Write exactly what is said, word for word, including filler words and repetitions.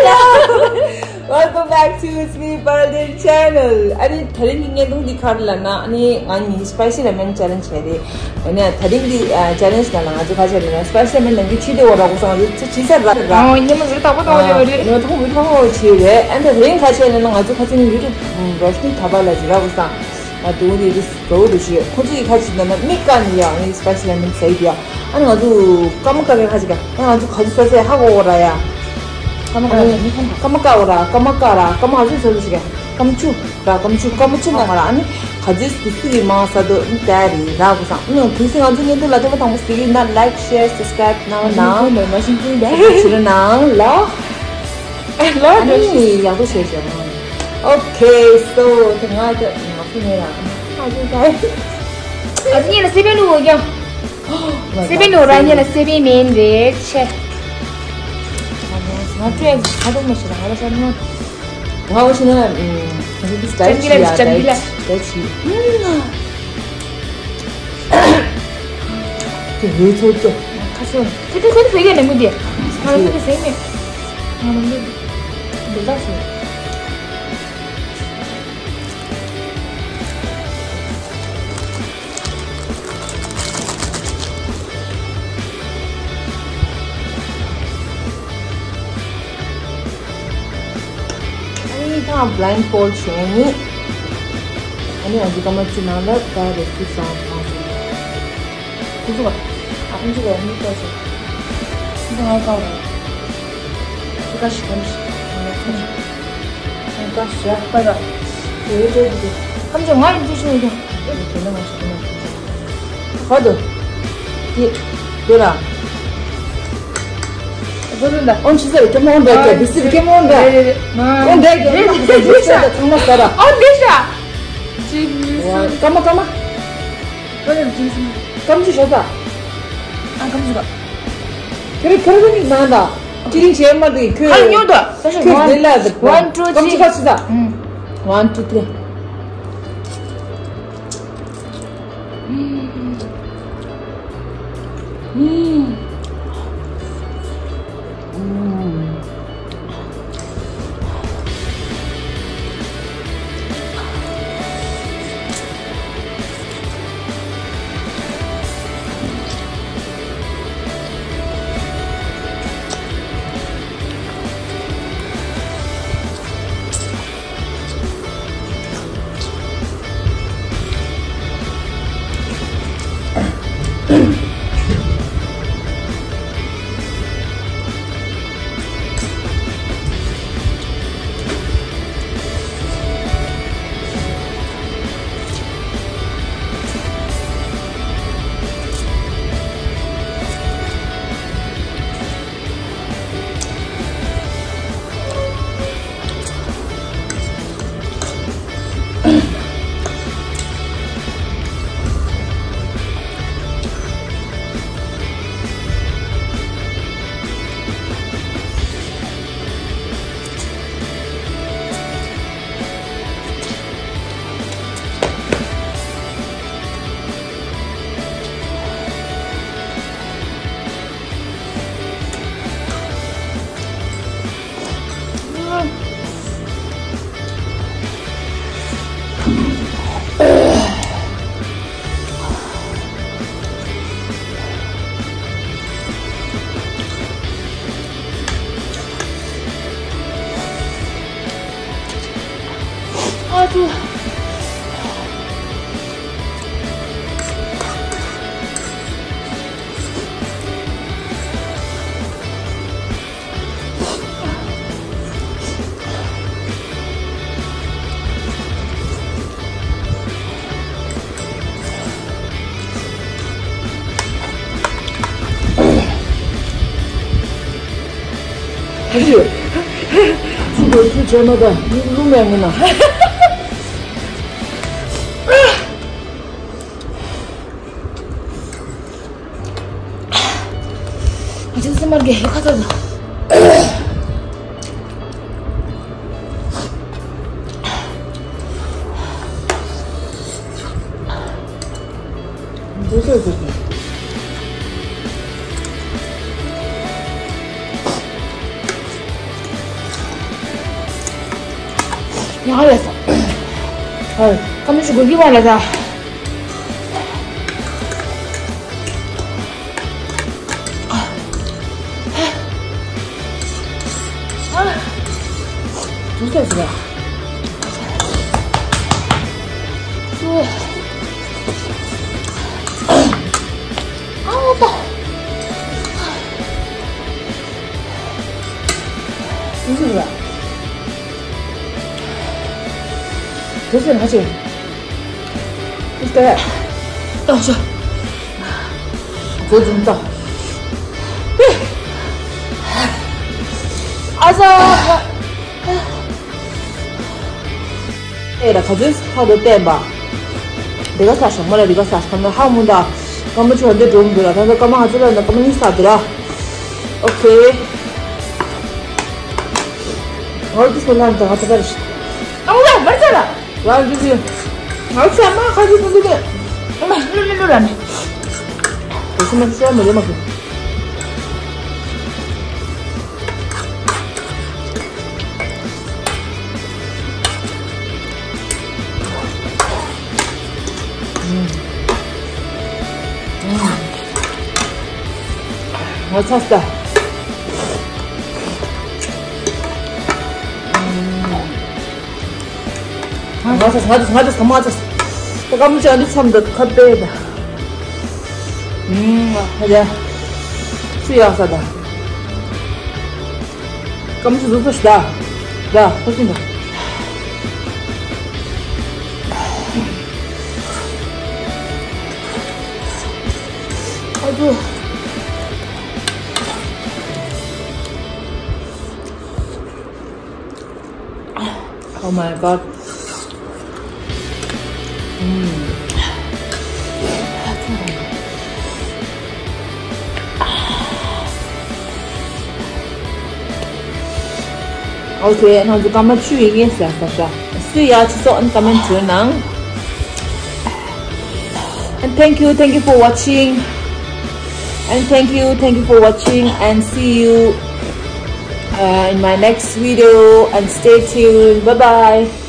Welcome back to It's Me Pearl Dear Channel. ཨ་ནི་དེ་རིང་གི་བརྙན་ཐུང་འདི་ག་རེ་ལབ་ན། ཨ་ནི་ང་གཉིས་spicy ramen challenge བྱས་རེད། ཨ་ནི་དེ་རིང་གི་ཨ་challenge ནང་ལ་ང་ཚོ་ག་རེ་བྱས་རེད་ན། spicy ramen ནང་གི་ཕྱི་དེ་འོ་ར་གོ་སང་རེད། ཚེ་ཕྱི་སར་ར་ར། ཨོ་ཉི་མ་ཟུར་དག་པོ་དག་པོ་ཨ་ཡོད་རེད། ཉི་མ་དག་པོ་དག་པོ་བྱས་རེད། ཨ་ནི་དེ་རིང་ག་རེ་བྱས་རེད་ན། ང་ཚོ་ཁ་སང་ཡུ་ཊུབ་རོ་ཤ་ནི་ཐ་པ་ལ་ཟེར་ར་གོ་སང་། ང་དེ་འོ་དེ་རིས་འགྲོ་འོ་དེ་ཞུས། ཁོ་ཚོ་ཡི་ཁ་ཅིག་ན་ན་མིག་ཀ་ནི་ཡ་ཨ་ནི་spicy ramen ཟ་ཡི་དེ་ཡ། ཨ་ནི་ང་ཚོ་ཀ་མ་ཀ་རེ་ཁ་ཅིག་ཨ་ང་ཚོ་ག་ཚོད་ས་ས་ཧ་གོ་གོ་ར་ཡ། ཀ་མ་ཀ་ར་ཀ་མ་ཀ་ར་ཀ་མ་ཀ་ར་ཀ་མ་ག་ཚོད་ས་ས་ཞིག་ཀ་མ་ཆུ་ར་ཀ་མ་ཆུ་ཀ་མ་ཆུ་ན་ང་ར། ཨ་ནི་ག་ཚོད་སུ་སུ་ཡི་མ་ས་དོ་ནི་ད་རི་ར་གོ་སང་། ཨ་ནི་དུས་སི་ང་ཚོ་ཉེ་དུ་ལ་དེ་མ་དང་པོ་སི་ན་like share subscribe ན་ན་ཆུ་ར་ནང་ལ་ལ་ཨ་ནི་ཡག་པོ་བྱས་བྱས། Okay, so དེ་ང་དེ་ང་ཚོ་ནས་ར། ཨ་ཙི་ཉེ་ལ་སེ་པན་ལུག་འོ་ཀྱང་། སེ་པན་ལུག་ར་ཉེ་ལ་སེ་པན་མེན་རེད་ཆེ། ང་སྤྲོད་ཁ་ཐུག་མ་ཤེས་ལ་ང་ལ་ཤར་ནོ། ང་འོ་ཤེས་ན་ང་ཚོ་དེ་ཅམ་ཀི་ལ་ཅམ་ཀི་ལ་ཅམ་ཀི་ལ་ཅི་དེ་རེད་ཚོད་ཀྱི། ཁ་སོ་དེ་དེ་ཁོ་ཚོ་ཡོད་ནས་མུ་དེ་ང་ཚོ་དེ་ཟེར་ནས་ང་ལ་མུ་དེ་ལ་སོ། ཨ་ནི་ད་blindfold བྱས་ནི། ཨ་ནི་ང་ཚོ་ཀ་མ་ཅི་ནང་ལ་ད་རེ་སུ་སང་ཐང་སུ། ཁུ་ཚུ་བ། ཨ་ཁུ་ཚུ་བ་མི་ཏོ་སུ། ཁུ་ཚུ་ང་ཀ་བ། ཁུ་ཀ་ཤི་ཁམ་ཤི། ཁམ་ཤི་ཡ་ཀ་ར། ཡོད་ཡོད་ཡོད་ཡོད། ཁམ་ཤི་ང་ཡིན་ཚུལ་ཤི་ཡོད་ཀྱང་། ཡོད་ཡོད་ཡོད་ན་ང་ཤི་ཡོད་ན། ཧོ་དུ། ཡེ། ཡོད་ར། ཟོ་ལུ་ལ། ཨོན་ཆི་ཟེར་ཀེ་མོན་ར་ཀེ་དི་སི་ཀེ་མོན་ར། རེད་རེད་རེད། ཨོན་ར་ཀེ་མོན་ར་ཀེ་མོན་ར་ཚང་མ་ཟ་ར། ཨོན་རེད་ར། ཅིག་ཀ་མ་ཀ་མ། ཀ་མ་ཅི་ཤོད་ས། ཨ་ཀམ་ཅི་ག་ཁེ་རེ་ཁེ་རེ་ནི་ནང་ད། ཅི་རིང་ཆེ་མ་དེ་ཁོས། ཁ་ཉོ་ད། ཁོས་དེ་ལ་དེ། One, two, three. ཀམ་ཅི་ཁ་ཅི་ད། ཨུམ། One, two, three. ཨུམ། ཨུམ། ཨ་ཙི། ཨ་ཙི། ཚུར་འགྲོ་ཚུར་བྱས་མ་ད་མི་རླུང་ཡང་མིན་ན། ང་ཚོ་སེམས་པ་རྒྱལ་ཁ་ཚ་དང་། འདུག་སེ་འདུག་སེ། ཨ་ལས། ཨ། ཀ་མ་ཅུ་གོ་གི་མ་ལ་ད། ཨ། ཅུ་ས་ཅི་ལ། ཅུ། ཨ་ད། ཅུ་ས་ཅི་ལ། ཅུ་ས་ཅི་ལ། ཏོག་ཙམ། སྒོ་འཛུམ་ཏོ། ཨ་ཙ། ཨེ་ར་ག་ཚོད་ལྷག་ཏུ་བསྟན་པ། འདི་ག་ས་ཞོག་མ་ལ་འདི་ག་ས་ཞོག་མ་ཧ་མུ་འདའ། སྐར་མ་བཅུ་འདི་འགྲོ་མི་འདུག་ལ། ད་ལྟ་སྐར་མ་ང་ཚོ་ལ་ན་སྐར་མ་གཉིས་ས་འདུག་ལ། ཨོ་ཁེ། ང་ཚོ་སོ་ལ་འདི་ག་ཚོད་པ་རེད། ཨ་མོ་ག་མར་ཚ་ལ། ལ་འདི་ཟིན། ང་ཚོ་ཨ་མ་ཁ་ཅིག་སོང་འདུག་གས། ཨ་མ་ལུ་ལུ་ལུ་ར་ནི། དེ་སུ་མ་ཤོར་མ་ལེ་མ་གི། ང་ཚ་ས། ང་ཚ་ང་ཚ་ང་ཚ་ང་ཚ། ད་ཀ་མ་ཅུ་འདི་མཚམས་འདི་ཁ་པེ་ད། ཨུམ། ཧ་ཡ། སུ་ཡག་ས་ད། ཀ་མ་ཅུ་ཟུག་ས་ཤི་ད། ད་ཁོ་ཤི་ད། ཨ་ཙུ། Oh my god. ཨུམ། ཨོ་ཁེ། ང་ཚོ་སྐར་མ་བཅུ་ཡིན་ངེས་ཟེར་ས་ཤ། སུ་ཡ་ཆུ་སོགས་ཨན་ཀ་མེན་བྱོས་གནང་། And thank you, thank you for watching. And thank you, thank you for watching. And see you, uh, in my next video. And stay tuned. Bye bye.